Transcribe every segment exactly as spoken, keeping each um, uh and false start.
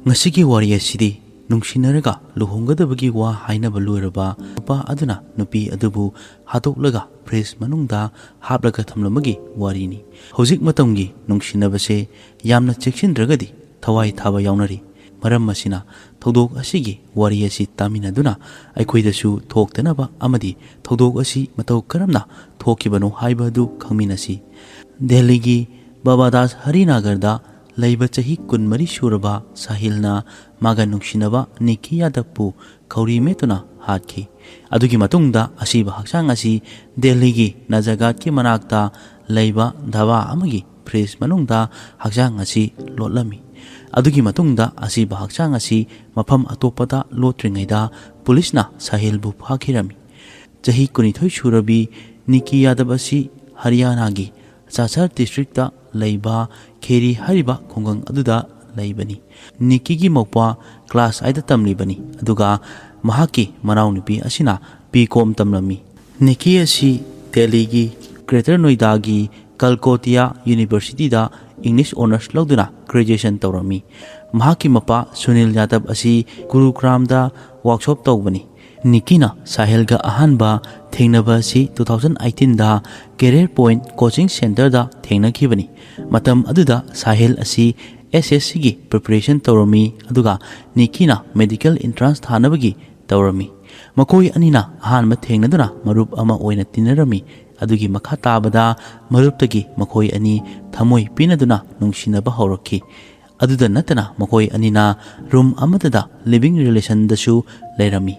ꯉꯁꯤꯒꯤ ꯋꯥꯔꯤ ꯑꯁꯤꯗꯤ ꯅꯨꯡꯁꯤꯅꯔꯒ ꯂꯨꯍꯣꯡꯒꯗꯕꯒꯤ ꯋꯥ ꯍꯥꯏꯅꯕ ꯂꯣꯏꯔꯕ ꯅꯨꯄꯥ ꯑꯗꯨꯅ ꯅꯨꯄꯤ ꯑꯗꯨꯕꯨ ꯍꯥꯠꯇꯣꯛꯂꯒ ꯐ꯭ꯔꯤꯖ ꯃꯅꯨꯡꯗ ꯍꯥꯞꯂꯒ ꯊꯝꯂꯝꯕꯒꯤ ꯋꯥꯔꯤꯅꯤ꯫ ꯍꯧꯖꯤꯛ ꯃꯇꯝꯒꯤ ꯅꯨꯡꯁꯤꯅꯕꯁꯦ ꯌꯥꯝꯅ ꯆꯦꯛꯁꯤꯟꯗ꯭ꯔꯒꯗꯤ ꯊꯋꯥꯏ ꯊꯥꯕ ꯌꯥꯎꯅꯔꯤ꯫ ꯃꯔꯝ ꯑꯁꯤꯅ ꯊꯧꯗꯣꯛ ꯑꯁꯤꯒꯤ ꯋꯥꯔꯤ ꯑꯁꯤ ꯇꯥꯃꯤꯟꯅꯗꯨꯅ ꯑꯩꯈꯣꯏꯗꯁꯨ ꯊꯣꯛꯇꯅꯕ ꯑꯃꯗꯤ ꯊꯧꯗꯣꯛ ꯑꯁꯤ ꯃꯇꯧ ꯀꯔꯝꯅ ꯊꯣꯛꯈꯤꯕꯅꯣ ꯍꯥꯏꯕ ꯑꯗꯨ ꯈꯪꯃꯤꯟꯅꯁꯤ꯫ ꯗꯦꯜꯂꯤꯒꯤ ꯕꯕꯥꯗꯥꯁ ꯍꯔꯤꯅꯥꯒꯔꯗ ꯂꯩꯕ ꯆꯍꯤ ꯀꯨꯟꯃꯔꯤ ꯁꯨꯔꯕ ꯁꯥꯍꯤꯜꯅ ꯃꯥꯒ ꯅꯨꯡꯁꯤꯅꯕ ꯅꯤꯀꯤ ꯌꯥꯗꯕꯄꯨ ꯈꯧꯔꯤ ꯃꯦꯠꯇꯨꯅ ꯍꯥꯠꯈꯤ꯫ ꯑꯗꯨꯒꯤ ꯃꯇꯨꯡꯗ ꯑꯁꯤꯕ ꯍꯛꯆꯥꯡ ꯑꯁꯤ ꯗꯦꯜꯂꯤꯒꯤ ꯅꯖꯥꯒꯥꯠꯀꯤ ꯃꯅꯥꯛꯇ ꯂꯩꯕ ꯙꯥꯕꯥ ꯑꯃꯒꯤ ꯐ꯭ꯔꯤꯖ ꯃꯅꯨꯡꯗ ꯍꯛꯆꯥꯡ ꯑꯁꯤ ꯂꯣꯠꯂꯝꯃꯤ꯫ ꯑꯗꯨꯒꯤ ꯃꯇꯨꯡꯗ ꯑꯁꯤꯕ ꯍꯛꯆꯥꯡ ꯑꯁꯤ ꯃꯐꯝ ꯑꯇꯣꯞꯄꯗ ꯂꯣꯠꯇ꯭ꯔꯤꯉꯩꯗ ꯄꯨꯂꯤꯁꯅ ꯁꯥꯍꯤꯜꯕꯨ ꯐꯥꯈꯤꯔꯝꯃꯤ꯫ ꯆꯍꯤ ꯀꯨꯟꯅꯤꯊꯣꯏ ꯁꯨꯔꯕꯤ ꯅꯤꯀꯤ ꯌꯥꯗꯕ ꯑꯁꯤ ꯍꯔꯤꯌꯥꯅꯥꯒꯤ ꯆꯥꯁꯔ ꯗꯤꯁꯇ꯭ꯔꯤꯛꯇ ꯂꯩꯕ ꯈꯦꯔꯤ ꯍꯥꯏꯔꯤꯕ ꯈꯨꯡꯒꯪ ꯑꯗꯨꯗ ꯂꯩꯕꯅꯤ꯫ ꯅꯤꯀꯤꯒꯤ ꯃꯧꯄ꯭ꯋꯥ ꯀ꯭ꯂꯥꯁ ꯑꯥꯏꯠꯇ ꯇꯝꯂꯤꯕꯅꯤ, ꯑꯗꯨꯒ ꯃꯍꯥꯛꯀꯤ ꯃꯅꯥꯎꯅꯨꯄꯤ ꯑꯁꯤꯅ ꯕꯤ ꯀꯣꯝ ꯇꯝꯂꯝꯃꯤ꯫ ꯅꯤꯀꯤ ꯑꯁꯤ ꯗꯦꯜꯂꯤꯒꯤ ꯒ꯭ꯔꯦꯇꯔ ꯅꯣꯏꯗꯥꯒꯤ ꯀꯜꯀꯣꯇꯤꯌꯥ ꯌꯨꯅꯤꯚꯔꯁꯤꯇꯤꯗ ꯏꯪꯂꯤꯁ ꯑꯣꯅꯔꯁ ꯂꯧꯗꯨꯅ ꯒ꯭ꯔꯦꯖꯨꯑꯦꯁꯟ ꯇꯧꯔꯝꯃꯤ꯫ ꯃꯍꯥꯛꯀꯤ ꯃꯄꯥ ꯁꯨꯅꯤꯜ ꯌꯥꯗꯕ ꯑꯁꯤ ꯒꯨꯔꯨꯒ꯭ꯔꯥꯝꯗ ꯋꯥꯛꯁꯣꯞ ꯇꯧꯕꯅꯤ꯫ ꯅꯤꯀꯤꯅ ꯁꯥꯍꯤꯜꯒ ꯑꯍꯥꯟꯕ ꯊꯦꯡꯅꯕ ꯑꯁꯤ ꯇꯨ ꯊꯥꯎꯖꯟ ꯑꯩꯠꯇꯤꯟꯗ ꯀꯦꯔꯤꯌꯔ ꯄꯣꯏꯟꯠ ꯀꯣꯆꯤꯡ ꯁꯦꯟꯇꯔꯗ ꯊꯦꯡꯅꯈꯤꯕꯅꯤ꯫ ꯃꯇꯝ ꯑꯗꯨꯗ ꯁꯥꯍꯤꯜ ꯑꯁꯤ ꯑꯦꯁ ꯑꯦꯁ ꯁꯤꯒꯤ ꯄ꯭ꯔꯤꯄꯔꯦꯁꯟ ꯇꯧꯔꯝꯃꯤ, ꯑꯗꯨꯒ ꯅꯤꯀꯤꯅ ꯃꯦꯗꯤꯀꯦꯜ ꯑꯦꯟꯇ꯭ꯔꯥꯟꯁ ꯊꯥꯅꯕꯒꯤ ꯇꯧꯔꯝꯃꯤ꯫ ꯃꯈꯣꯏ ꯑꯅꯤꯅ ꯑꯍꯥꯟꯕ ꯊꯦꯡꯅꯗꯨꯅ ꯃꯔꯨꯞ ꯑꯃ ꯑꯣꯏꯅ ꯇꯤꯟꯅꯔꯝꯃꯤ꯫ ꯑꯗꯨꯒꯤ ꯃꯈꯥ ꯇꯥꯕꯗ ꯃꯔꯨꯞꯇꯒꯤ ꯃꯈꯣꯏ ꯑꯅꯤ ꯊꯃꯣꯏ ꯄꯤꯅꯗꯨꯅ ꯅꯨꯡꯁꯤꯅꯕ ꯍꯧꯔꯛꯈꯤ꯫ ꯑꯗꯨꯗ ꯅꯠꯇꯅ ꯃꯈꯣꯏ ꯑꯅꯤꯅ ꯔꯨꯝ ꯑꯃꯠꯇꯗ ꯂꯤꯚꯤꯡ ꯔꯤꯂꯦꯁꯟꯗꯁꯨ ꯂꯩꯔꯝꯃꯤ꯫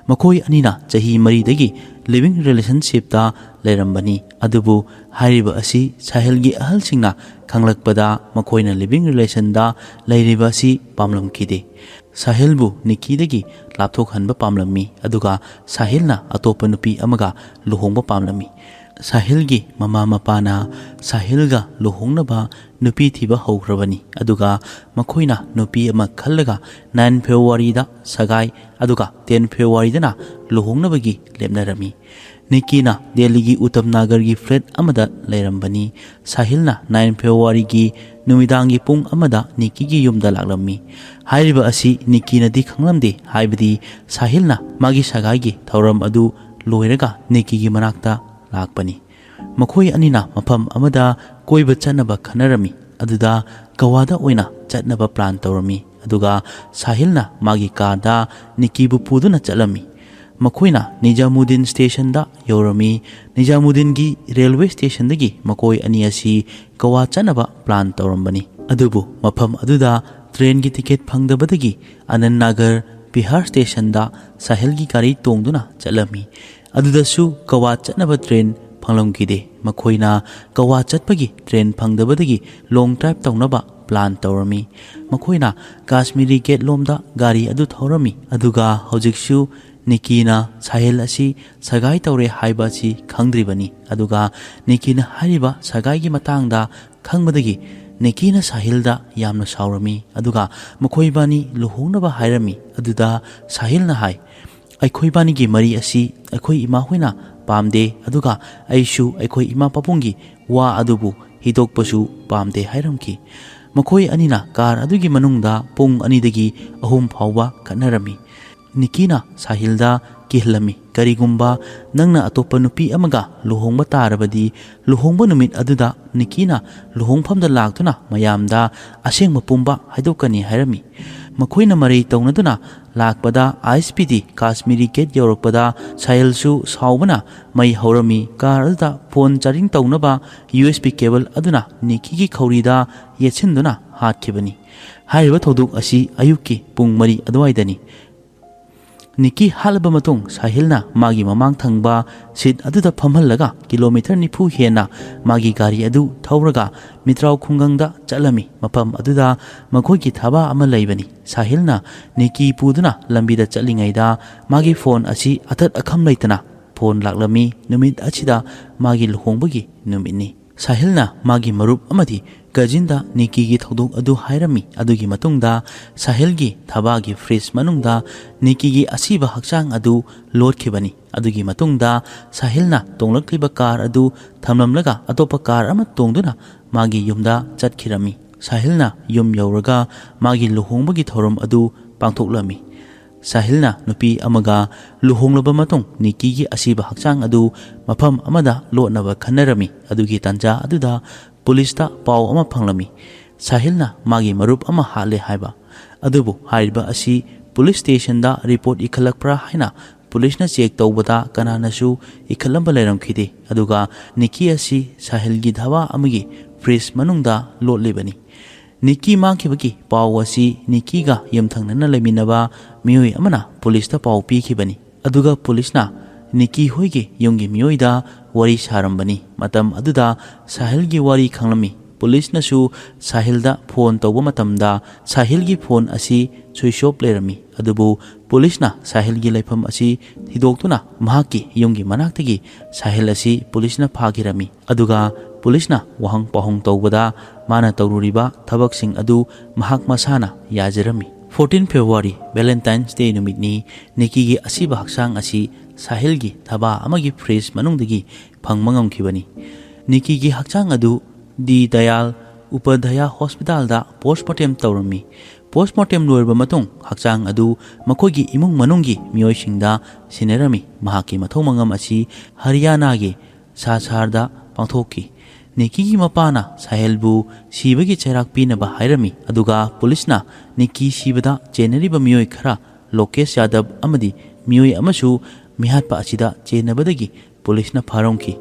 ꯃꯈꯣꯏ ꯑꯅꯤꯅ ꯆꯍꯤ ꯃꯔꯤꯗꯒꯤ ꯂꯤꯚꯤꯡ ꯔꯤꯂꯦꯁꯟꯁꯤꯞꯇ ꯂꯩꯔꯝꯕꯅꯤ꯫ ꯑꯗꯨꯕꯨ ꯍꯥꯏꯔꯤꯕ ꯑꯁꯤ ꯁꯥꯍꯤꯜꯒꯤ ꯑꯍꯜꯁꯤꯡꯅ ꯈꯪꯂꯛꯄꯗ ꯃꯈꯣꯏꯅ ꯂꯤꯚꯤꯡ ꯔꯤꯂꯦꯁꯟꯗ ꯂꯩꯔꯤꯕ ꯑꯁꯤ ꯄꯥꯝꯂꯝꯈꯤꯗꯦ꯫ ꯁꯥꯍꯤꯜꯕꯨ ꯅꯤꯀꯤꯗꯒꯤ ꯂꯥꯞꯊꯣꯛꯍꯟꯕ ꯄꯥꯝꯂꯝꯃꯤ, ꯑꯗꯨꯒ ꯁꯥꯍꯤꯜꯅ ꯑꯇꯣꯞꯄ ꯅꯨꯄꯤ ꯑꯃꯒ ꯂꯨꯍꯣꯡꯕ ꯄꯥꯝꯂꯝꯃꯤ꯫ ꯁꯥꯍꯤꯜꯒꯤ ꯃꯃꯥ ꯃꯄꯥꯅ ꯁꯥꯍꯤꯜꯒ ꯂꯨꯍꯣꯡꯅꯕ ꯅꯨꯄꯤ ꯊꯤꯕ ꯍꯧꯈ꯭ꯔꯕꯅꯤ, ꯑꯗꯨꯒ ꯃꯈꯣꯏꯅ ꯅꯨꯄꯤ ꯑꯃ ꯈꯜꯂꯒ ꯅꯥꯏꯟ ꯐꯦꯕ꯭ꯔꯨꯋꯥꯔꯤꯗ ꯁꯒꯥꯏ, ꯑꯗꯨꯒ ꯇꯦꯟ ꯐꯦꯕ꯭ꯔꯨꯋꯥꯔꯤꯗꯅ ꯂꯨꯍꯣꯡꯅꯕꯒꯤ ꯂꯦꯞꯅꯔꯝꯃꯤ꯫ ꯅꯤꯀꯤꯅ ꯗꯦꯜꯂꯤꯒꯤ ꯎꯇꯝ ꯅꯥꯒꯔꯒꯤ ꯐ꯭ꯂꯦꯠ ꯑꯃꯗ ꯂꯩꯔꯝꯕꯅꯤ꯫ ꯁꯥꯍꯤꯜꯅ ꯅꯥꯏꯟ ꯐꯦꯕ꯭ꯔꯨꯋꯥꯔꯤꯒꯤ ꯅꯨꯃꯤꯗꯥꯡꯒꯤ ꯄꯨꯡ ꯑꯃꯗ ꯅꯤꯀꯤꯒꯤ ꯌꯨꯝꯗ ꯂꯥꯛꯂꯝꯃꯤ꯫ ꯍꯥꯏꯔꯤꯕ ꯑꯁꯤ ꯅꯤꯀꯤꯅꯗꯤ ꯈꯪꯂꯝꯗꯦ, ꯍꯥꯏꯕꯗꯤ ꯁꯥꯍꯤꯜꯅ ꯃꯥꯒꯤ ꯁꯒꯥꯏꯒꯤ ꯊꯧꯔꯝ ꯑꯗꯨ ꯂꯣꯏꯔꯒ ꯅꯤꯀꯤꯒꯤ ꯃꯅꯥꯛꯇ ꯂꯥꯛꯄꯅꯤ꯫ ꯃꯈꯣꯏ ꯑꯅꯤꯅ ꯃꯐꯝ ꯑꯃꯗ ꯀꯣꯏꯕ ꯆꯠꯅꯕ ꯈꯟꯅꯔꯝꯃꯤ꯫ ꯑꯗꯨꯗ ꯒꯋꯥꯗ ꯑꯣꯏꯅ ꯆꯠꯅꯕ ꯄ꯭ꯂꯥꯟ ꯇꯧꯔꯝꯃꯤ꯫ ꯑꯗꯨꯒ ꯁꯥꯍꯤꯜꯅ ꯃꯥꯒꯤ ꯀꯥꯔꯗ ꯅꯤꯀꯤꯕꯨ ꯄꯨꯗꯨꯅ ꯆꯠꯂꯝꯃꯤ꯫ ꯃꯈꯣꯏꯅ ꯅꯤꯖꯥꯃꯨꯗꯤꯟ ꯁ꯭ꯇꯦꯁꯟꯗ ꯌꯧꯔꯝꯃꯤ꯫ ꯅꯤꯖꯥꯃꯨꯗꯤꯟꯒꯤ ꯔꯦꯜꯋꯦ ꯁ꯭ꯇꯦꯁꯟꯗꯒꯤ ꯃꯈꯣꯏ ꯑꯅꯤ ꯑꯁꯤ ꯒꯋꯥ ꯆꯠꯅꯕ ꯄ꯭ꯂꯥꯟ ꯇꯧꯔꯝꯕꯅꯤ꯫ ꯑꯗꯨꯕꯨ ꯃꯐꯝ ꯑꯗꯨꯗ ꯇ꯭ꯔꯦꯟꯒꯤ ꯇꯤꯀꯦꯠ ꯐꯪꯗꯕꯗꯒꯤ ꯑꯅꯟ ꯅꯥꯒꯔ ꯕꯤꯍꯥꯔ ꯁ꯭ꯇꯦꯁꯟꯗ ꯁꯥꯍꯤꯜꯒꯤ ꯒꯥꯔꯤ ꯇꯣꯡꯗꯨꯅ ꯆꯠꯂꯝꯃꯤ꯫ ꯑꯗꯨꯗꯁꯨ ꯒꯋꯥ ꯆꯠꯅꯕ ꯇ꯭ꯔꯦꯟ ꯐꯪꯂꯝꯈꯤꯗꯦ꯫ ꯃꯈꯣꯏꯅ ꯒꯋꯥ ꯆꯠꯄꯒꯤ ꯇ꯭ꯔꯦꯟ ꯐꯪꯗꯕꯗꯒꯤ ꯂꯣꯡ ꯗ꯭ꯔꯥꯏꯚ ꯇꯧꯅꯕ ꯄ꯭ꯂꯥꯟ ꯇꯧꯔꯝꯃꯤ꯫ ꯃꯈꯣꯏꯅ ꯀꯥꯁꯃꯤꯔꯤ ꯒꯦꯠ ꯂꯣꯝꯗ ꯒꯥꯔꯤ ꯑꯗꯨ ꯊꯧꯔꯝꯃꯤ꯫ ꯑꯗꯨꯒ ꯍꯧꯖꯤꯛꯁꯨ ꯅꯤꯀꯤꯅ ꯁꯥꯍꯤꯜ ꯑꯁꯤ ꯁꯒꯥꯏ ꯇꯧꯔꯦ ꯍꯥꯏꯕ ꯑꯁꯤ ꯈꯪꯗ꯭ꯔꯤꯕꯅꯤ꯫ ꯑꯗꯨꯒ ꯅꯤꯀꯤꯅ ꯍꯥꯏꯔꯤꯕ ꯁꯒꯥꯏꯒꯤ ꯃꯇꯥꯡꯗ ꯈꯪꯕꯗꯒꯤ ꯅꯤꯀꯤꯅ ꯁꯥꯍꯤꯜꯗ ꯌꯥꯝꯅ ꯁꯥꯎꯔꯝꯃꯤ꯫ ꯑꯗꯨꯒ ꯃꯈꯣꯏꯕꯥꯅꯤ ꯂꯨꯍꯣꯡꯅꯕ ꯍꯥꯏꯔꯝꯃꯤ꯫ ꯑꯗꯨꯗ ꯁꯥꯍꯤꯜꯅ ꯍꯥꯏ, "ꯑꯩꯈꯣꯏꯕꯥꯅꯤꯒꯤ ꯃꯔꯤ ꯑꯁꯤ ꯑꯩꯈꯣꯏ ꯏꯃꯥ ꯍꯣꯏꯅ ꯄꯥꯝꯗꯦ, ꯑꯗꯨꯒ ꯑꯩꯁꯨ ꯑꯩꯈꯣꯏ ꯏꯃꯥ ꯄꯥꯕꯨꯡꯒꯤ ꯋꯥ ꯑꯗꯨꯕꯨ ꯍꯤꯗꯣꯛꯄꯁꯨ ꯄꯥꯝꯗꯦ" ꯍꯥꯏꯔꯝꯈꯤ꯫ ꯃꯈꯣꯏ ꯑꯅꯤꯅ ꯀꯥꯔ ꯑꯗꯨꯒꯤ ꯃꯅꯨꯡꯗ ꯄꯨꯡ ꯑꯅꯤꯗꯒꯤ ꯑꯍꯨꯝ ꯐꯥꯎꯕ ꯈꯠꯅꯔꯝꯃꯤ꯫ ꯅꯤꯀꯤꯅ ꯁꯥꯍꯤꯜꯗ ꯀꯤꯍꯜꯂꯝꯃꯤ, "ꯀꯔꯤꯒꯨꯝꯕ ꯅꯪꯅ ꯑꯇꯣꯞꯄ ꯅꯨꯄꯤ ꯑꯃꯒ ꯂꯨꯍꯣꯡꯕ ꯇꯥꯔꯕꯗꯤ, ꯂꯨꯍꯣꯡꯕ ꯅꯨꯃꯤꯠ ꯑꯗꯨꯗ ꯅꯤꯀꯤꯅ ꯂꯨꯍꯣꯡꯐꯝꯗ ꯂꯥꯛꯇꯨꯅ ꯃꯌꯥꯝꯗ ꯑꯁꯦꯡꯕ ꯄꯨꯝꯕ ꯍꯥꯏꯗꯣꯛꯀꯅꯤ" ꯍꯥꯏꯔꯝꯃꯤ꯫ ꯃꯈꯣꯏꯅ ꯃꯔꯩ ꯇꯧꯅꯗꯨꯅ ꯂꯥꯛꯄꯗ ꯑꯥꯏ ꯑꯦꯁ ꯄꯤ ꯗꯤ ꯀꯥꯁꯃꯤꯔꯤ ꯒꯦꯠ ꯌꯧꯔꯛꯄꯗ ꯁꯥꯍꯤꯜꯁꯨ ꯁꯥꯎꯕꯅ ꯃꯩ ꯍꯧꯔꯝꯃꯤ꯫ ꯀꯥꯔ ꯑꯗꯨꯗ ꯐꯣꯟ ꯆꯥꯔꯖꯤꯡ ꯇꯧꯅꯕ ꯌꯨ ꯑꯦꯁ ꯕꯤ ꯀꯦꯕꯜ ꯑꯗꯨꯅ ꯅꯤꯀꯤꯒꯤ ꯈꯧꯔꯤꯗ ꯌꯦꯠꯁꯤꯟꯗꯨꯅ ꯍꯥꯠꯈꯤꯕꯅꯤ꯫ ꯍꯥꯏꯔꯤꯕ ꯊꯧꯗꯣꯛ ꯑꯁꯤ ꯑꯌꯨꯛꯀꯤ ꯄꯨꯡ ꯃꯔꯤ ꯑꯗꯨꯋꯥꯏꯗꯅꯤ꯫ ꯅꯤꯀꯤ ꯍꯥꯠꯂꯕ ꯃꯇꯨꯡ ꯁꯥꯍꯤꯜꯅ ꯃꯥꯒꯤ ꯃꯃꯥꯡ ꯊꯪꯕ ꯁꯤꯠ ꯑꯗꯨꯗ ꯐꯝꯍꯜꯂꯒ ꯀꯤꯂꯣꯃꯤꯇꯔ ꯅꯤꯐꯨ ꯍꯦꯟꯅ ꯃꯥꯒꯤ ꯒꯥꯔꯤ ꯑꯗꯨ ꯊꯧꯔꯒ ꯃꯤꯇ꯭ꯔꯥꯎ ꯈꯨꯡꯒꯪꯗ ꯆꯠꯂꯝꯃꯤ꯫ ꯃꯐꯝ ꯑꯗꯨꯗ ꯃꯈꯣꯏꯒꯤ ꯙꯥꯕꯥ ꯑꯃ ꯂꯩꯕꯅꯤ꯫ ꯁꯥꯍꯤꯜꯅ ꯅꯤꯀꯤ ꯄꯨꯗꯨꯅ ꯂꯝꯕꯤꯗ ꯆꯠꯂꯤꯉꯩꯗ ꯃꯥꯒꯤ ꯐꯣꯟ ꯑꯁꯤ ꯑꯇꯠ ꯑꯈꯝ ꯂꯩꯇꯅ ꯐꯣꯟ ꯂꯥꯛꯂꯝꯃꯤ꯫ ꯅꯨꯃꯤꯠ ꯑꯁꯤꯗ ꯃꯥꯒꯤ ꯂꯨꯍꯣꯡꯕꯒꯤ ꯅꯨꯃꯤꯠꯅꯤ꯫ ꯁꯥꯍꯤꯜꯅ ꯃꯥꯒꯤ ꯃꯔꯨꯞ ꯑꯃꯗꯤ ꯀꯖꯤꯟꯗ ꯅꯤꯀꯤꯒꯤ ꯊꯧꯗꯣꯛ ꯑꯗꯨ ꯍꯥꯏꯔꯝꯃꯤ꯫ ꯑꯗꯨꯒꯤ ꯃꯇꯨꯡꯗ ꯁꯥꯍꯤꯜꯒꯤ ꯙꯥꯕꯥꯒꯤ ꯐ꯭ꯔꯤꯖ ꯃꯅꯨꯡꯗ ꯅꯤꯀꯤꯒꯤ ꯑꯁꯤꯕ ꯍꯛꯆꯥꯡ ꯑꯗꯨ ꯂꯣꯠꯈꯤꯕꯅꯤ꯫ ꯑꯗꯨꯒꯤ ꯃꯇꯨꯡꯗ ꯁꯥꯍꯤꯜꯅ ꯇꯣꯡꯂꯛꯂꯤꯕ ꯀꯥꯔ ꯑꯗꯨ ꯊꯝꯂꯝꯂꯒ ꯑꯇꯣꯞꯄ ꯀꯥꯔ ꯑꯃ ꯇꯣꯡꯗꯨꯅ ꯃꯥꯒꯤ ꯌꯨꯝꯗ ꯆꯠꯈꯤꯔꯝꯃꯤ꯫ ꯁꯥꯍꯤꯜꯅ ꯌꯨꯝ ꯌꯧꯔꯒ ꯃꯥꯒꯤ ꯂꯨꯍꯣꯡꯕꯒꯤ ꯊꯧꯔꯝ ꯑꯗꯨ ꯄꯥꯡꯊꯣꯛꯂꯝꯃꯤ꯫ ꯁꯥꯍꯤꯜꯅ ꯅꯨꯄꯤ ꯑꯃꯒ ꯂꯨꯍꯣꯡꯂꯕ ꯃꯇꯨꯡ ꯅꯤꯀꯤꯒꯤ ꯑꯁꯤꯕ ꯍꯛꯆꯥꯡ ꯑꯗꯨ ꯃꯐꯝ ꯑꯃꯗ ꯂꯣꯠꯅꯕ ꯈꯟꯅꯔꯝꯃꯤ꯫ ꯑꯗꯨꯒꯤ ꯇꯥꯟꯖꯥ ꯑꯗꯨꯗ ꯄꯨꯂꯤꯁꯇ ꯄꯥꯎ ꯑꯃ ꯐꯪꯂꯝꯃꯤ, ꯁꯥꯍꯤꯜꯅ ꯃꯥꯒꯤ ꯃꯔꯨꯞ ꯑꯃ ꯍꯥꯠꯂꯦ ꯍꯥꯏꯕ꯫ ꯑꯗꯨꯕꯨ ꯍꯥꯏꯔꯤꯕ ꯑꯁꯤ ꯄꯨꯂꯤꯁ ꯁ꯭ꯇꯦꯁꯟꯗ ꯔꯤꯄꯣꯔꯠ ꯏꯈꯠꯂꯛꯄ꯭ꯔꯥ ꯍꯥꯏꯅ ꯄꯨꯂꯤꯁꯅ ꯆꯦꯛ ꯇꯧꯕꯗ ꯀꯅꯥꯅꯁꯨ ꯏꯈꯠꯂꯝꯕ ꯂꯩꯔꯝꯈꯤꯗꯦ꯫ ꯑꯗꯨꯒ ꯅꯤꯀꯤ ꯑꯁꯤ ꯁꯥꯍꯤꯜꯒꯤ ꯙꯥꯕꯥ ꯑꯃꯒꯤ ꯐ꯭ꯔꯤꯖ ꯃꯅꯨꯡꯗ ꯂꯣꯠꯂꯤꯕꯅꯤ꯫ ꯅꯤꯀꯤ ꯃꯥꯡꯈꯤꯕꯒꯤ ꯄꯥꯎ ꯑꯁꯤ ꯅꯤꯀꯤꯒ ꯌꯨꯝꯊꯪꯅꯅ ꯂꯩꯃꯤꯟꯅꯕ ꯃꯤꯑꯣꯏ ꯑꯃꯅ ꯄꯨꯂꯤꯁꯇ ꯄꯥꯎ ꯄꯤꯈꯤꯕꯅꯤ꯫ ꯑꯗꯨꯒ ꯄꯨꯂꯤꯁꯅ ꯅꯤꯀꯤ ꯍꯣꯏꯒꯤ ꯌꯨꯝꯒꯤ ꯃꯤꯑꯣꯏꯗ ꯋꯥꯔꯤ ꯁꯥꯔꯝꯕꯅꯤ꯫ ꯃꯇꯝ ꯑꯗꯨꯗ ꯁꯥꯍꯤꯜꯒꯤ ꯋꯥꯔꯤ ꯈꯪꯂꯝꯃꯤ꯫ ꯄꯨꯂꯤꯁꯅꯁꯨ ꯁꯥꯍꯤꯜꯗ ꯐꯣꯟ ꯇꯧꯕ ꯃꯇꯝꯗ ꯁꯥꯍꯤꯜꯒꯤ ꯐꯣꯟ ꯑꯁꯤ ꯁ꯭ꯋꯤꯆ ꯑꯣꯐ ꯂꯩꯔꯝꯃꯤ꯫ ꯑꯗꯨꯕꯨ ꯄꯨꯂꯤꯁꯅ ꯁꯥꯍꯤꯜꯒꯤ ꯂꯩꯐꯝ ꯑꯁꯤ ꯊꯤꯗꯣꯛꯇꯨꯅ ꯃꯍꯥꯛꯀꯤ ꯌꯨꯝꯒꯤ ꯃꯅꯥꯛꯇꯒꯤ ꯁꯥꯍꯤꯜ ꯑꯁꯤ ꯄꯨꯂꯤꯁꯅ ꯐꯥꯈꯤꯔꯝꯃꯤ꯫ ꯑꯗꯨꯒ ꯄꯨꯂꯤꯁꯅ ꯋꯥꯍꯪ ꯄꯥꯎꯍꯪ ꯇꯧꯕꯗ ꯃꯥꯅ ꯇꯧꯔꯨꯔꯤꯕ ꯊꯕꯛꯁꯤꯡ ꯑꯗꯨ ꯃꯍꯥꯛ ꯃꯁꯥꯅ ꯌꯥꯖꯔꯝꯃꯤ꯫ ꯐꯣꯔꯇꯤꯟ ꯐꯦꯕ꯭ꯔꯨꯋꯥꯔꯤ, ꯚꯦꯂꯦꯟꯇꯥꯏꯟꯁ ꯗꯦ ꯅꯨꯃꯤꯠꯅꯤ꯫ ꯅꯤꯀꯤꯒꯤ ꯑꯁꯤꯕ ꯍꯛꯆꯥꯡ ꯑꯁꯤ ꯁꯥꯍꯤꯜꯒꯤ ꯙꯥꯕꯥ ꯑꯃꯒꯤ ꯐ꯭ꯔꯤꯖ ꯃꯅꯨꯡꯗꯒꯤ ꯐꯪꯕ ꯉꯝꯈꯤꯕꯅꯤ꯫ ꯅꯤꯀꯤꯒꯤ ꯍꯛꯆꯥꯡ ꯑꯗꯨ ꯗꯤ ꯗꯌꯥꯜ ꯎꯄꯥꯙ꯭ꯌꯥꯌ ꯍꯣꯁꯄꯤꯇꯥꯜꯗ ꯄꯣꯁꯃꯣꯔꯇꯦꯝ ꯇꯧꯔꯝꯃꯤ꯫ ꯄꯣꯁꯃꯣꯔꯇꯦꯝ ꯂꯣꯏꯔꯕ ꯃꯇꯨꯡ ꯍꯛꯆꯥꯡ ꯑꯗꯨ ꯃꯈꯣꯏꯒꯤ ꯏꯃꯨꯡ ꯃꯅꯨꯡꯒꯤ ꯃꯤꯑꯣꯏꯁꯤꯡꯗ ꯁꯤꯟꯅꯔꯝꯃꯤ꯫ ꯃꯍꯥꯛꯀꯤ ꯃꯊꯧ ꯃꯉꯝ ꯑꯁꯤ ꯍꯔꯤꯌꯥꯅꯥꯒꯤ ꯁꯥꯁꯥꯔꯗ ꯄꯥꯡꯊꯣꯛꯈꯤ꯫ ꯅꯤꯀꯤꯒꯤ ꯃꯄꯥꯅ ꯁꯥꯍꯦꯜꯕꯨ ꯁꯤꯕꯒꯤ ꯆꯩꯔꯥꯛ ꯄꯤꯅꯕ ꯍꯥꯏꯔꯝꯃꯤ, ꯑꯗꯨꯒ ꯄꯨꯂꯤꯁꯅ ꯅꯤꯀꯤ ꯁꯤꯕꯗ ꯆꯦꯟꯅꯔꯤꯕ ꯃꯤꯑꯣꯏ ꯈꯔ, ꯂꯣꯀꯦꯁ ꯌꯥꯗꯕ ꯑꯃꯗꯤ ꯃꯤꯑꯣꯏ ꯑꯃꯁꯨ ꯃꯤꯍꯥꯠꯄ ꯑꯁꯤꯗ ꯆꯦꯟꯅꯕꯗꯒꯤ ꯄꯨꯂꯤꯁꯅ ꯐꯥꯔꯝꯈꯤ꯫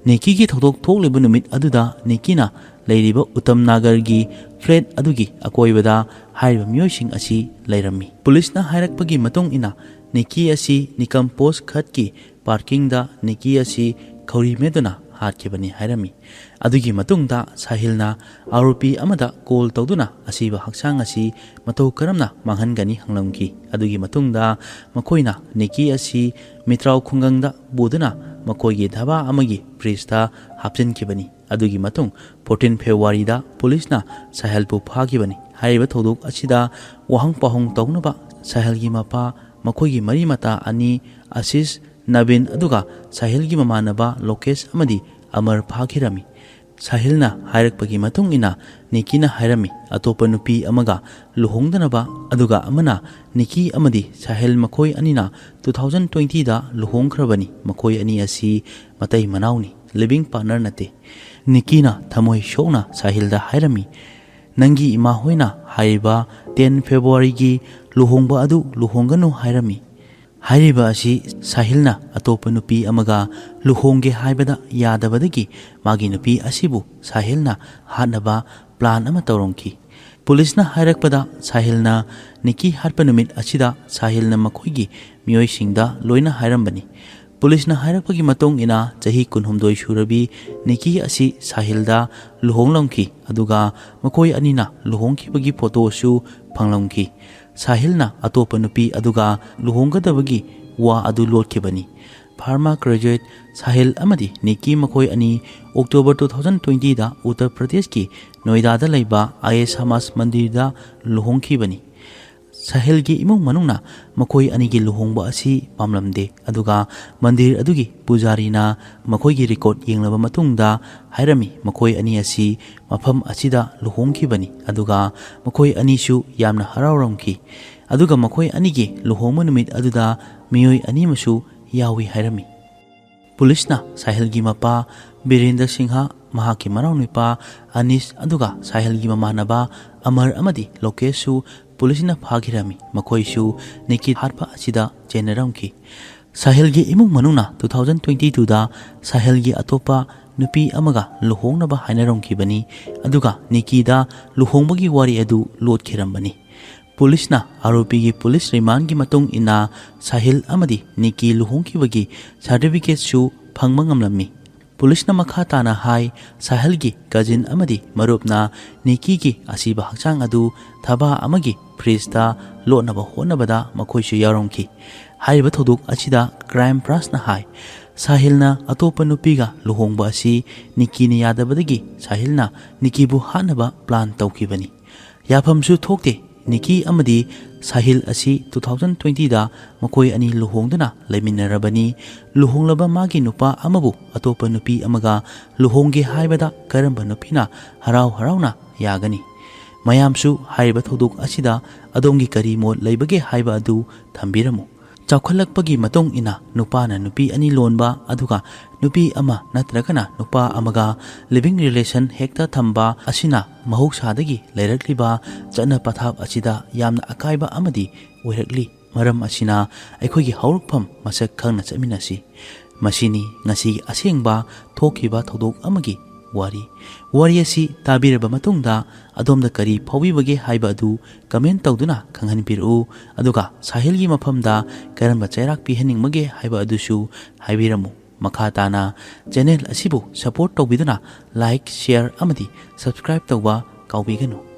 ꯅꯤꯀꯤꯒꯤ ꯊꯧꯗꯣꯛ ꯊꯣꯛꯂꯤꯕ ꯅꯨꯃꯤꯠ ꯑꯗꯨꯗ ꯅꯤꯀꯤꯅ ꯂꯩꯔꯤꯕ ꯎꯇꯝ ꯅꯥꯒꯔꯒꯤ ꯐ꯭ꯂꯦꯠ ꯑꯗꯨꯒꯤ ꯑꯀꯣꯏꯕꯗ ꯍꯥꯏꯔꯤꯕ ꯃꯤꯑꯣꯏꯁꯤꯡ ꯑꯁꯤ ꯂꯩꯔꯝꯃꯤ꯫ ꯄꯨꯂꯤꯁꯅ ꯍꯥꯏꯔꯛꯄꯒꯤ ꯃꯇꯨꯡ ꯏꯟꯅ, ꯅꯤꯀꯤ ꯑꯁꯤ ꯅꯤꯀꯝ ꯄꯣꯁ ꯈꯠꯀꯤ ꯄꯥꯔꯀꯤꯡꯗ ꯅꯤꯀꯤ ꯑꯁꯤ ꯈꯧꯔꯤ ꯃꯦꯠꯇꯨꯅ ꯍꯥꯠꯈꯤꯕꯅꯤ ꯍꯥꯏꯔꯝꯃꯤ꯫ ꯑꯗꯨꯒꯤ ꯃꯇꯨꯡꯗ ꯁꯥꯍꯤꯜꯅ ꯑꯥꯔꯣꯄꯤ ꯑꯃꯗ ꯀꯣꯜ ꯇꯧꯗꯨꯅ ꯑꯁꯤꯕ ꯍꯛꯆꯥꯡ ꯑꯁꯤ ꯃꯇꯧ ꯀꯔꯝꯅ ꯃꯥꯡꯍꯟꯒꯅꯤ ꯍꯪꯂꯝꯈꯤ꯫ ꯑꯗꯨꯒꯤ ꯃꯇꯨꯡꯗ ꯃꯈꯣꯏꯅ ꯅꯤꯀꯤ ꯑꯁꯤ ꯃꯤꯇ꯭ꯔꯥꯎ ꯈꯨꯡꯒꯪꯗ ꯄꯨꯗꯨꯅ ꯃꯈꯣꯏꯒꯤ ꯙꯥꯕꯥ ꯑꯃꯒꯤ ꯐ꯭ꯔꯤꯖꯇ ꯍꯥꯞꯆꯤꯟꯈꯤꯕꯅꯤ꯫ ꯑꯗꯨꯒꯤ ꯃꯇꯨꯡ ꯐꯣꯔꯇꯤꯟ ꯐꯦꯕ꯭ꯔꯨꯋꯥꯔꯤꯗ ꯄꯨꯂꯤꯁꯅ ꯁꯥꯍꯦꯜꯕꯨ ꯐꯥꯈꯤꯕꯅꯤ꯫ ꯍꯥꯏꯔꯤꯕ ꯊꯧꯗꯣꯛ ꯑꯁꯤꯗ ꯋꯥꯍꯪ ꯄꯥꯎꯍꯪ ꯇꯧꯅꯕ ꯁꯥꯍꯦꯜꯒꯤ ꯃꯄꯥ, ꯃꯈꯣꯏꯒꯤ ꯃꯔꯤ ꯃꯇꯥ ꯑꯅꯤ ꯑꯁꯤꯁ ꯅꯕꯤꯟ ꯑꯗꯨꯒ ꯁꯥꯍꯤꯜꯒꯤ ꯃꯃꯥꯟꯅꯕ ꯂꯣꯀꯦꯁ ꯑꯃꯗꯤ ꯑꯃꯔ ꯐꯥꯈꯤꯔꯝꯃꯤ꯫ ꯁꯥꯍꯤꯜꯅ ꯍꯥꯏꯔꯛꯄꯒꯤ ꯃꯇꯨꯡ ꯏꯟꯅ ꯅꯤꯀꯤꯅ ꯍꯥꯏꯔꯝꯃꯤ, ꯑꯇꯣꯞꯄ ꯅꯨꯄꯤ ꯑꯃꯒ ꯂꯨꯍꯣꯡꯗꯅꯕ, ꯑꯗꯨꯒ ꯑꯃꯅ ꯅꯤꯀꯤ ꯑꯃꯗꯤ ꯁꯥꯍꯤꯜ, ꯃꯈꯣꯏ ꯑꯅꯤꯅ ꯇꯨ ꯊꯥꯎꯖꯟ ꯇ꯭ꯋꯦꯟꯇꯤꯗ ꯂꯨꯍꯣꯡꯈ꯭ꯔꯕꯅꯤ꯫ ꯃꯈꯣꯏ ꯑꯅꯤ ꯑꯁꯤ ꯃꯇꯩ ꯃꯅꯥꯎꯅꯤ, ꯂꯤꯚꯤꯡ ꯄꯥꯔꯠꯅꯔ ꯅꯠꯇꯦ꯫ ꯅꯤꯀꯤꯅ ꯊꯃꯣꯏ ꯁꯣꯛꯅ ꯁꯥꯍꯤꯜꯗ ꯍꯥꯏꯔꯝꯃꯤ, "ꯅꯪꯒꯤ ꯏꯃꯥ ꯍꯣꯏꯅ ꯍꯥꯏꯔꯤꯕ ꯇꯦꯟ ꯐꯦꯕ꯭ꯔꯨꯋꯥꯔꯤꯒꯤ ꯂꯨꯍꯣꯡꯕ ꯑꯗꯨ ꯂꯨꯍꯣꯡꯒꯅꯨ ꯍꯥꯏꯔꯝꯃꯤ"꯫ ꯍꯥꯏꯔꯤꯕ ꯑꯁꯤ ꯁꯥꯍꯤꯜꯅ ꯑꯇꯣꯞꯄ ꯅꯨꯄꯤ ꯑꯃꯒ ꯂꯨꯍꯣꯡꯒꯦ ꯍꯥꯏꯕꯗ ꯌꯥꯗꯕꯗꯒꯤ ꯃꯥꯒꯤ ꯅꯨꯄꯤ ꯑꯁꯤꯕꯨ ꯁꯥꯍꯤꯜꯅ ꯍꯥꯠꯅꯕ ꯄ꯭ꯂꯥꯟ ꯑꯃ ꯇꯧꯔꯝꯈꯤ꯫ ꯄꯨꯂꯤꯁꯅ ꯍꯥꯏꯔꯛꯄꯗ, ꯁꯥꯍꯤꯜꯅ ꯅꯤꯀꯤ ꯍꯥꯠꯄ ꯅꯨꯃꯤꯠ ꯑꯁꯤꯗ ꯁꯥꯍꯤꯜꯅ ꯃꯈꯣꯏꯒꯤ ꯃꯤꯑꯣꯏꯁꯤꯡꯗ ꯂꯣꯏꯅ ꯍꯥꯏꯔꯝꯕꯅꯤ꯫ ꯄꯨꯂꯤꯁꯅ ꯍꯥꯏꯔꯛꯄꯒꯤ ꯃꯇꯨꯡ ꯏꯟꯅ, ꯆꯍꯤ ꯀꯨꯟꯍꯨꯝꯗꯣꯏ ꯁꯨꯔꯕꯤ ꯅꯤꯀꯤ ꯑꯁꯤ ꯁꯥꯍꯤꯜꯗ ꯂꯨꯍꯣꯡꯂꯝꯈꯤ, ꯑꯗꯨꯒ ꯃꯈꯣꯏ ꯑꯅꯤꯅ ꯂꯨꯍꯣꯡꯈꯤꯕꯒꯤ ꯐꯣꯇꯣꯁꯨ ꯐꯪꯂꯝꯈꯤ꯫ ꯁꯥꯍꯤꯜꯅ ꯑꯇꯣꯞꯄ ꯅꯨꯄꯤ ꯑꯗꯨꯒ ꯂꯨꯍꯣꯡꯒꯗꯕꯒꯤ ꯋꯥ ꯑꯗꯨ ꯂꯣꯠꯈꯤꯕꯅꯤ꯫ ꯐꯥꯔꯃꯥ ꯒ꯭ꯔꯦꯖꯨꯑꯦꯠ ꯁꯥꯍꯤꯜ ꯑꯃꯗꯤ ꯅꯤꯀꯤ ꯃꯈꯣꯏ ꯑꯅꯤ ꯑꯣꯛꯇꯣꯕꯔ ꯇꯨ ꯊꯥꯎꯖꯟ ꯇ꯭ꯋꯦꯟꯇꯤꯗ ꯎꯠꯇꯔ ꯄ꯭ꯔꯗꯦꯁꯀꯤ ꯅꯣꯏꯗꯥꯗ ꯂꯩꯕ ꯑꯥꯏ ꯁꯃꯥꯖ ꯃꯟꯗꯤꯔꯗ ꯂꯨꯍꯣꯡꯈꯤꯕꯅꯤ꯫ ꯁꯥꯍꯤꯜꯒꯤ ꯏꯃꯨꯡ ꯃꯅꯨꯡꯅ ꯃꯈꯣꯏ ꯑꯅꯤꯒꯤ ꯂꯨꯍꯣꯡꯕ ꯑꯁꯤ ꯄꯥꯝꯂꯝꯗꯦ, ꯑꯗꯨꯒ ꯃꯟꯗꯤꯔ ꯑꯗꯨꯒꯤ ꯄꯨꯖꯥꯔꯤꯅ ꯃꯈꯣꯏꯒꯤ ꯔꯦꯀꯣꯔꯗ ꯌꯦꯡꯂꯕ ꯃꯇꯨꯡꯗ ꯍꯥꯏꯔꯝꯃꯤ, ꯃꯈꯣꯏ ꯑꯅꯤ ꯑꯁꯤ ꯃꯐꯝ ꯑꯁꯤꯗ ꯂꯨꯍꯣꯡꯈꯤꯕꯅꯤ, ꯑꯗꯨꯒ ꯃꯈꯣꯏ ꯑꯅꯤꯁꯨ ꯌꯥꯝꯅ ꯍꯔꯥꯎꯔꯝꯈꯤ꯫ ꯑꯗꯨꯒ ꯃꯈꯣꯏ ꯑꯅꯤꯒꯤ ꯂꯨꯍꯣꯡꯕ ꯅꯨꯃꯤꯠ ꯑꯗꯨꯗ ꯃꯤꯑꯣꯏ ꯑꯅꯤ ꯑꯃꯁꯨ ꯌꯥꯎꯏ ꯍꯥꯏꯔꯝꯃꯤ꯫ ꯄꯨꯂꯤꯁꯅ ꯁꯥꯍꯤꯜꯒꯤ ꯃꯄꯥ ꯕꯤꯔꯦꯟꯗ꯭ꯔ ꯁꯤꯡꯍ, ꯃꯍꯥꯛꯀꯤ ꯃꯅꯥꯎꯅꯨꯄꯥ ꯑꯅꯤꯁ, ꯑꯗꯨꯒ ꯁꯥꯍꯤꯜꯒꯤ ꯃꯃꯥꯟꯅꯕ ꯑꯃꯔ ꯑꯃꯗꯤ ꯂꯣꯀꯦꯁꯁꯨ ꯄꯨꯂꯤꯁꯅ ꯐꯥꯈꯤꯔꯝꯃꯤ꯫ ꯃꯈꯣꯏꯁꯨ ꯅꯤꯀꯤ ꯍꯥꯠꯄ ꯑꯁꯤꯗ ꯆꯦꯟꯅꯔꯝꯈꯤ꯫ ꯁꯥꯍꯤꯜꯒꯤ ꯏꯃꯨꯡ ꯃꯅꯨꯡꯅ ꯇꯨ ꯊꯥꯎꯖꯟ ꯇ꯭ꯋꯦꯟꯇꯤ ꯇꯨꯗ ꯁꯥꯍꯤꯜꯒꯤ ꯑꯇꯣꯞꯄ ꯅꯨꯄꯤ ꯑꯃꯒ ꯂꯨꯍꯣꯡꯅꯕ ꯍꯥꯏꯅꯔꯝꯈꯤꯕꯅꯤ, ꯑꯗꯨꯒ ꯅꯤꯀꯤꯗ ꯂꯨꯍꯣꯡꯕꯒꯤ ꯋꯥꯔꯤ ꯑꯗꯨ ꯂꯣꯠꯈꯤꯔꯝꯕꯅꯤ꯫ ꯄꯨꯂꯤꯁꯅ ꯑꯥꯔꯣꯄꯤꯒꯤ ꯄꯨꯂꯤꯁ ꯔꯤꯃꯥꯟꯒꯤ ꯃꯇꯨꯡ ꯏꯟꯅ ꯁꯥꯍꯤꯜ ꯑꯃꯗꯤ ꯅꯤꯀꯤ ꯂꯨꯍꯣꯡꯈꯤꯕꯒꯤ ꯁꯥꯔꯇꯤꯐꯤꯀꯦꯠꯁꯨ ꯐꯪꯕ ꯉꯝꯂꯝꯃꯤ꯫ ꯄꯨꯂꯤꯁꯅ ꯃꯈꯥ ꯇꯥꯅ ꯍꯥꯏ, ꯁꯥꯍꯤꯜꯒꯤ ꯀꯖꯤꯟ ꯑꯃꯗꯤ ꯃꯔꯨꯞꯅ ꯅꯤꯀꯤꯒꯤ ꯑꯁꯤꯕ ꯍꯛꯆꯥꯡ ꯑꯗꯨ ꯊꯕꯥ ꯑꯃꯒꯤ ꯐ꯭ꯔꯤꯖꯇ ꯂꯣꯠꯅꯕ ꯍꯣꯠꯅꯕꯗ ꯃꯈꯣꯏꯁꯨ ꯌꯥꯎꯔꯝꯈꯤ꯫ ꯍꯥꯏꯔꯤꯕ ꯊꯧꯗꯣꯛ ꯑꯁꯤꯗ ꯀ꯭ꯔꯥꯏꯝ ꯕ꯭ꯔꯥꯟꯁꯅ ꯍꯥꯏ, ꯁꯥꯍꯤꯜꯅ ꯑꯇꯣꯞꯄ ꯅꯨꯄꯤꯒ ꯂꯨꯍꯣꯡꯕ ꯑꯁꯤ ꯅꯤꯀꯤꯅ ꯌꯥꯗꯕꯗꯒꯤ ꯁꯥꯍꯤꯜꯅ ꯅꯤꯀꯤꯕꯨ ꯍꯥꯠꯅꯕ ꯄ꯭ꯂꯥꯟ ꯇꯧꯈꯤꯕꯅꯤ꯫ ꯌꯥꯐꯝꯁꯨ ꯊꯣꯛꯇꯦ꯫ ꯅꯤꯀꯤ ꯑꯃꯗꯤ ꯁꯥꯍꯤꯜ ꯑꯁꯤ ꯇꯨ ꯊꯥꯎꯖꯟ ꯇ꯭ꯋꯦꯟꯇꯤꯗ ꯃꯈꯣꯏ ꯑꯅꯤ ꯂꯨꯍꯣꯡꯗꯨꯅ ꯂꯩꯃꯤꯟꯅꯔꯕꯅꯤ꯫ ꯂꯨꯍꯣꯡꯂꯕ ꯃꯥꯒꯤ ꯅꯨꯄꯥ ꯑꯃꯕꯨ ꯑꯇꯣꯞꯄ ꯅꯨꯄꯤ ꯑꯃꯒ ꯂꯨꯍꯣꯡꯒꯦ ꯍꯥꯏꯕꯗ ꯀꯔꯝꯕ ꯅꯨꯄꯤꯅ ꯍꯔꯥꯎ ꯍꯔꯥꯎꯅ ꯌꯥꯒꯅꯤ? ꯃꯌꯥꯝꯁꯨ ꯍꯥꯏꯔꯤꯕ ꯊꯧꯗꯣꯛ ꯑꯁꯤꯗ ꯑꯗꯣꯝꯒꯤ ꯀꯔꯤ ꯃꯣꯠ ꯂꯩꯕꯒꯦ ꯍꯥꯏꯕ ꯑꯗꯨ ꯊꯝꯕꯤꯔꯝꯃꯨ꯫ ꯆꯥꯎꯈꯠꯂꯛꯄꯒꯤ ꯃꯇꯨꯡ ꯏꯟꯅ ꯅꯨꯄꯥꯅ ꯅꯨꯄꯤ ꯑꯅꯤ ꯂꯣꯟꯕ, ꯑꯗꯨꯒ ꯅꯨꯄꯤ ꯑꯃ ꯅꯠꯇ꯭ꯔꯒꯅ ꯅꯨꯄꯥ ꯑꯃꯒ living relation ꯍꯦꯛꯇ ꯊꯝꯕ ꯑꯁꯤꯅ ꯃꯍꯧꯁꯥꯗꯒꯤ ꯂꯩꯔꯛꯂꯤꯕ ꯆꯠꯅ ꯄꯊꯥꯞ ꯑꯁꯤꯗ ꯌꯥꯝꯅ ꯑꯀꯥꯏꯕ ꯑꯃꯗꯤ ꯑꯣꯏꯔꯛꯂꯤ꯫ ꯃꯔꯝ ꯑꯁꯤꯅ ꯑꯩꯈꯣꯏꯒꯤ ꯍꯧꯔꯛꯐꯝ ꯃꯁꯛ ꯈꯪꯅ ꯆꯠꯃꯤꯟꯅꯁꯤ꯫ ꯃꯁꯤꯅꯤ ꯉꯁꯤꯒꯤ ꯑꯁꯦꯡꯕ ꯊꯣꯛꯈꯤꯕ ꯊꯧꯗꯣꯛ ꯑꯃꯒꯤ ꯋꯥꯔꯤ꯫ ꯋꯥꯔꯤ ꯑꯁꯤ ꯇꯥꯕꯤꯔꯕ ꯃꯇꯨꯡꯗ ꯑꯗꯣꯝꯗ ꯀꯔꯤ ꯐꯥꯎꯕꯤꯕꯒꯦ ꯍꯥꯏꯕ ꯑꯗꯨ comment ꯇꯧꯗꯨꯅ ꯈꯪꯍꯟꯕꯤꯔꯛꯎ꯫ ꯑꯗꯨꯒ ꯁꯥꯍꯤꯜꯒꯤ ꯃꯐꯝꯗ ꯀꯔꯝꯕ ꯆꯩꯔꯥꯛ ꯄꯤꯍꯟꯅꯤꯡꯕꯒꯦ ꯍꯥꯏꯕ ꯑꯗꯨꯁꯨ ꯍꯥꯏꯕꯤꯔꯝꯃꯨ꯫ ꯃꯈꯥ ꯇꯥꯅ channel ꯑꯁꯤꯕꯨ support ꯇꯧꯕꯤꯗꯨꯅ like, share ꯑꯃꯗꯤ subscribe ꯇꯧꯕ ꯀꯥꯎꯕꯤꯒꯅꯨ꯫